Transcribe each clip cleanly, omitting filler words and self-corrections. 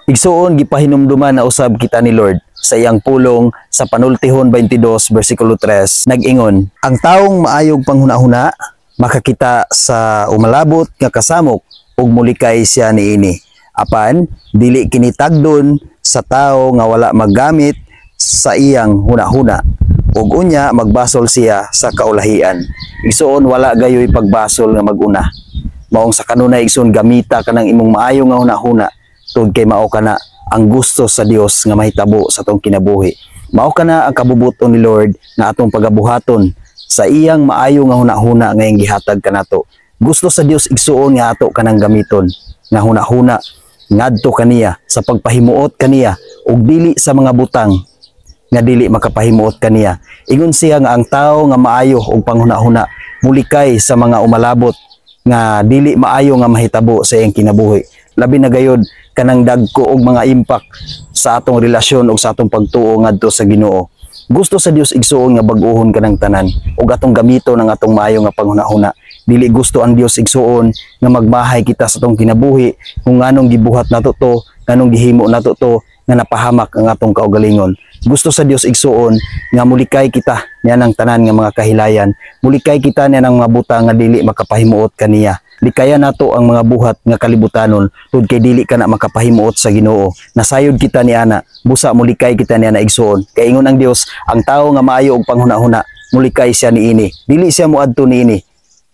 Igsuon, gipahinumduman na usab kita ni Lord sa iyang pulong sa Panultihon 22 bersikulo 3, nag-ingon, "Ang taong maayog panghuna-huna makakita sa umalabot nga kasamok ug mulikay siya niini. Apan dili kini tagdon sa tawo nga wala maggamit sa iyang hunahuna ug unya magbasol siya sa kaulahian." Igsuon, wala gayoy pagbasol nga maguna. Maong sa kanunay, igsuon, gamita kanang imong maayo nga hunahuna tungod kay mao kana ang gusto sa Dios nga mahitabo sa atong kinabuhi. Mao kana ang kabubuton ni Lord nga atong pagabuhaton sa iyang maayo nga hunahuna nga iyang gihatag kanato. Gusto sa Dios, igsuon, nga ato kanang gamiton nga hunahuna ngadto kaniya sa pagpahimuot kaniya ug dili sa mga butang nga dili makapahimuot kaniya. Ingon siya nga ang tawo nga maayo og panghuna-huna mulikay sa mga umalabot nga dili maayo nga mahitabo sa iyang kinabuhi. Labi na gayod kanang dagko og mga impact sa atong relasyon ug sa atong pagtuo ngadto sa Ginoo. Gusto sa Dios, igsuon, nga bag-ohon kanang tanan ug atong gamiton ang atong maayo nga panghuna-huna. Dili gusto ang Dios, igsuon, nga magmahay kita sa atong kinabuhi kung nganong gibuhat nato to, nganong gihimo nato to, nga napahamak ang atong kaugalingon. Gusto sa Dios, igsuon, nga mulikay kita niya ng tanan nga mga kahilayan. Mulikay kita niya ng mga butang nga dili makapahimuot kaniya. Likayan nato ang mga buhat nga kalibutanon tud kay dili ka na makapahimuot sa Ginoo. Nasayod kita ni ana, busa mulikay kita niya na, igsuon. Kay ingon ang Dios, ang tawo nga maayo og panghuna-huna, mulikay siya niini. Dili siya moadto niini.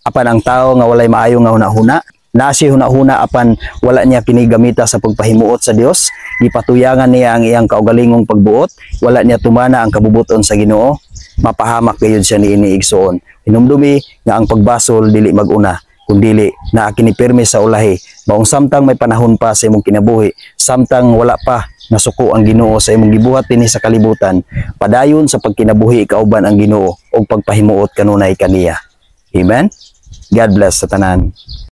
Apan ang tao nga walay maayo nga hunahuna, naa siya hunahuna apan wala niya kini gamita sa pagpahimuot sa Dios, gipatuyangan niya ang iyang kaugalingong pagbuot, wala niya tumana ang kabubuton sa Ginoo, mapahamak gayud siya niini, igsuon. Hinumdumi nga ang pagbasol dili maguna kundili naa kini pirmi sa ulahi. Maong samtang may panahon pa sa imong kinabuhi, samtang wala pa nasuko ang Ginoo sa imong gibuhat dinhi sa kalibutan, padayon sa pagkinabuhi kauban ang Ginoo ug pagpahimuot kanunay kaniya. Amen. God bless sa tanan.